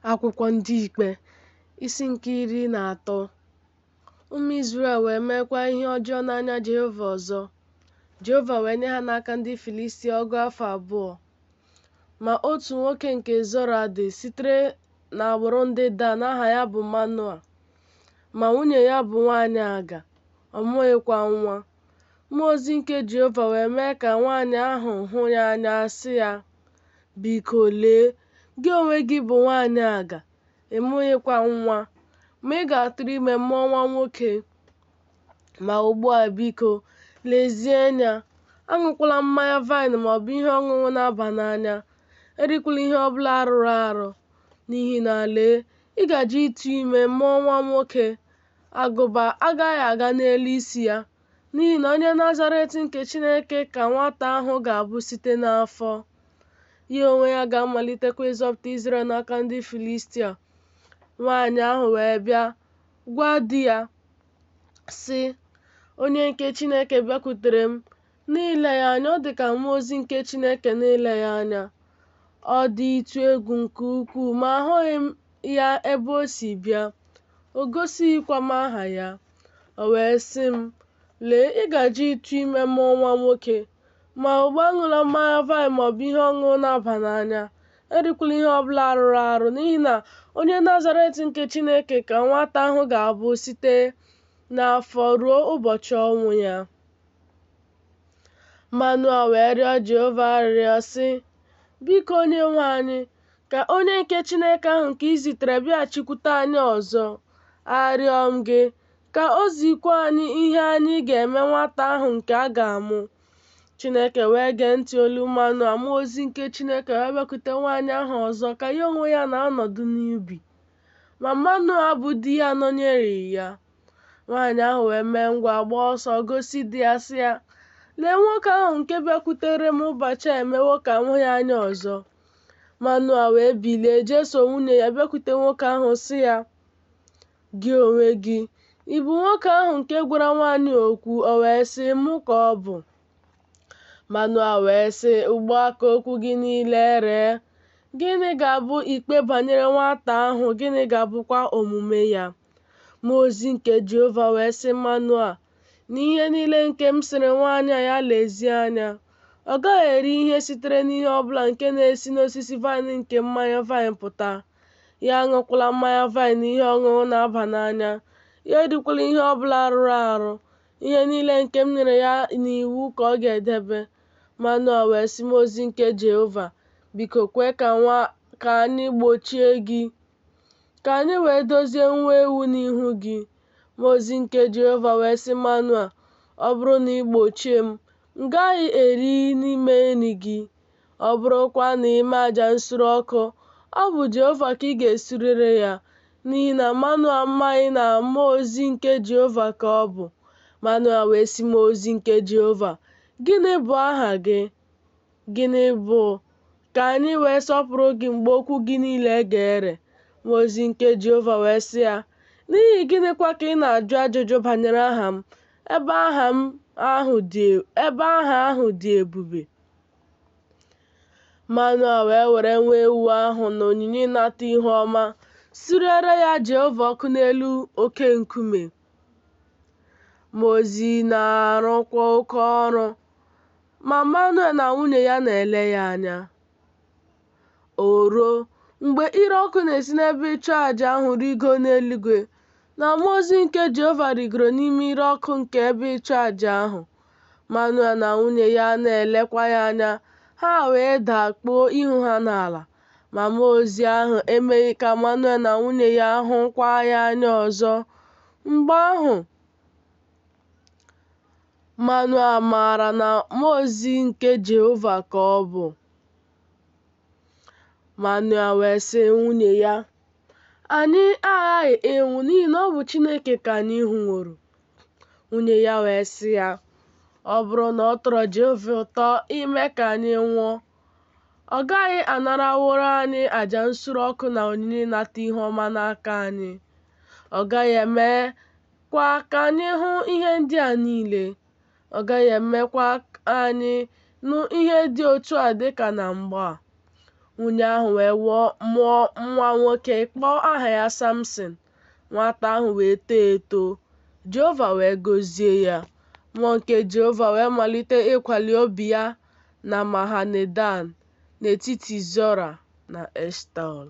Akwụkwọ Ndị Ikpe, isi nke 13. Ụmụ Izrel wee meekwa ihe ọjọọ n'anya Jehova ọzọ. Jehova wee nye ha n'aka ndị Filistia ọgụ afọ abụọ. Ma otu nwoke nke Zora dị, sitere n'agbụrụ ndị Dan, aha ya bụ Manoa. Ma nwunye ya bụ nwaanyị aga, ọ mụghịkwa nwa. Mmụọ ozi nke Jehova wee mee ka nwaanyị ahụ hụ ya anya, sị ya, Biko, lee, gị onwe gị bụ nwaanyị aga, ị mụghịkwa nwa, ma ị ga-atụrụ ime mụọ nwa nwoke. Ma ugbu a, biko, lezie anya, aṅụkwala mmanya vaịn ma ọ bụ ihe ọṅụṅụ na-aba n'anya, erikwala ihe ọ bụla rụrụ arụ, n'ihi na lee, ị gaje ịtụ ime mụọ nwa nwoke, agụba agaghị aga n'elu isi ya, n'ihi na onye Nazaret nke Chineke ka nwata ahụ ga-abụ site n'afọ. Ya onwe ya ga-amalitekwa ịzọpụta Izrel n'aka ndị Filistia. Nwaanyị ahụ wee bịa gwa di ya, sị, Onye nke Chineke bịakwutere m, n'ile ya anya ọ dị ka mmụọ ozi nke Chineke n'ile ya anya. Ọ dị ịtụ egwu nke ukwuu, ma ahụghị m ya ebe o si bịa, o gosighịkwa m aha ya. O wee sị m, Lee, ị gaje ịtụ ime mụọ nwa nwoke. Ma ugbu a aṅụla mmanya vaịn maọbụ ihe ọṅụṅụ na-aba n'anya, erikwala ihe ọbụla rụrụ arụ, n'ihi na onye Nazaret nke Chineke ka nwata ahụ ga-abụ site n'afọ ruo ụbọchị ọnwụ ya. Manoa wee rịọ Jehova arịrịọ, sị, Biko, Onyenwe anyị, ka onye nke Chineke ahụ nke i zitere bịaghachikwute anyị ọzọ. Arịọ m gị, ka o zikwa anyị ihe anyị ga-eme nwata ahụ nke a ga-amụ. Chineke wee gee ntị olu Manoa, mmụọ ozi nke Chineke wee bịakwute nwaanyị ahụ ọzọ ka ya onwe ya na-anọdụ n'ubi. Ma Manoa bụ di ya anọnyereghị ya. Nwaanyị ahụ wee mee ngwa gbaa ọsọ gosi di ya sị ya, Lee nwoke ahụ nke bịakwutere m ụbọchị a emewo ka m hụ ya anya ọzọ. Manoa wee bilie jeso nwunye ya bịakwute nwoke ahụ sị ya, Gị onwe gị, ị bụ nwoke ahụ nke gwara nwaanyị okwu? O wee sị, Mụ ka ọ bụ. Manoa wee sị, Ugbu a ka okwu gị niile ree. Gịnị ga-abụ ikpe banyere nwata ahụ, gịnị ga-abụkwa omume ya? Mmụọ ozi nke Jehova wee sị Manoa, N'ihe niile nke m sịrị nwaanyị a ya lezie anya. Ọ gaghị eri ihe sitere n'ihe ọ bụla nke na-esi n'osisi vaịn nke mmanya vaịn pụta. Ya aṅụkwala mmanya vaịn na ihe ọṅụṅụ na-aba n'anya. Ya erikwala ihe ọ bụla rụrụ arụ. Ihe niile nke m nyere ya n'iwu ka ọ ga-edebe. Manoa wee sị mmụọ ozi nke Jehova, Biko kwee ka anyị gbochie gị, ka anyị wee dozie nwa ewu n'ihu gị. Mmụọ ozi nke Jehova wee sị Manoa, Ọ bụrụ na ị gbochie m, m gaghị eri n'ime nri gị. Ọ bụrụkwa na i mee aja nsure ọkụ, ọ bụ Jehova ka ị ga-esurere ya. N'ihi na Manoa amaghị na mmụọ ozi nke Jehova ka ọ bụ. Manoa wee sị mmụọ ozi nke Jehova, Gịnị bụ aha gị? Gịnị bụ ka anyị wee sọpụrụ gị mgbe okwu gị niile ga-ere? Mmụọ ozi nke Jehova wee sị ya, N'ihi gịnịkwa ka ị na-ajụ ajụjụ banyere aha m, ebe aha ahụ dị ebube? Manoa wee were nwa ewu ahụ na onyinye ịnata ihu ọma surere ya Jehova ọkụ n'elu oke nkume. Mmụọ ozi na-arụkwa oke ọrụ, ma Manoa na nwunye ya na-ele ya anya. O ruo, mgbe ire ọkụ na-esi n'ebe ịchụ aja ahụ rigo n'eluigwe, na mmụọ ozi nke Jehova rigoro n'ime ire ọkụ nke ebe ịchụ aja ahụ. Manoa na nwunye ya na-elekwa ya anya, ha wee daa kpuo ihu ha n'ala. Ma mmụọ ozi ahụ emeghị ka Manoa na nwunye ya hụkwa ya anya ọzọ. Mgbe ahụ, Manoa maara na mmụọ ozi nke Jehova ka ọ bụ. Manoa wee sị nwunye ya, Anyị aghaghị ịnwụ n'ihi na ọ bụ Chineke ka anyị hụworo. Nwunye ya wee sị ya, Ọ bụrụ na ọ tọrọ Jehova ụtọ ime ka anyị nwụọ, ọ gaghị anaraworo anyị aja nsure ọkụ na onyinye ịnata ihu ọma n'aka anyị. Ọ gaghị emekwa ka anyị hụ ihe ndị a niile. Ọ gaghị emekwa anyị nụ ihe dị otu a dịka na mgbe a. Nwunye ahụ wee mụọ nwa nwoke kpọọ aha ya Samsịn. Nwata ahụ wee too eto, Jehova wee gọzie ya. Mmụọ nke Jehova wee malite ịkwali obi ya na Mahane-dan, n'etiti Zora na Eshtaol.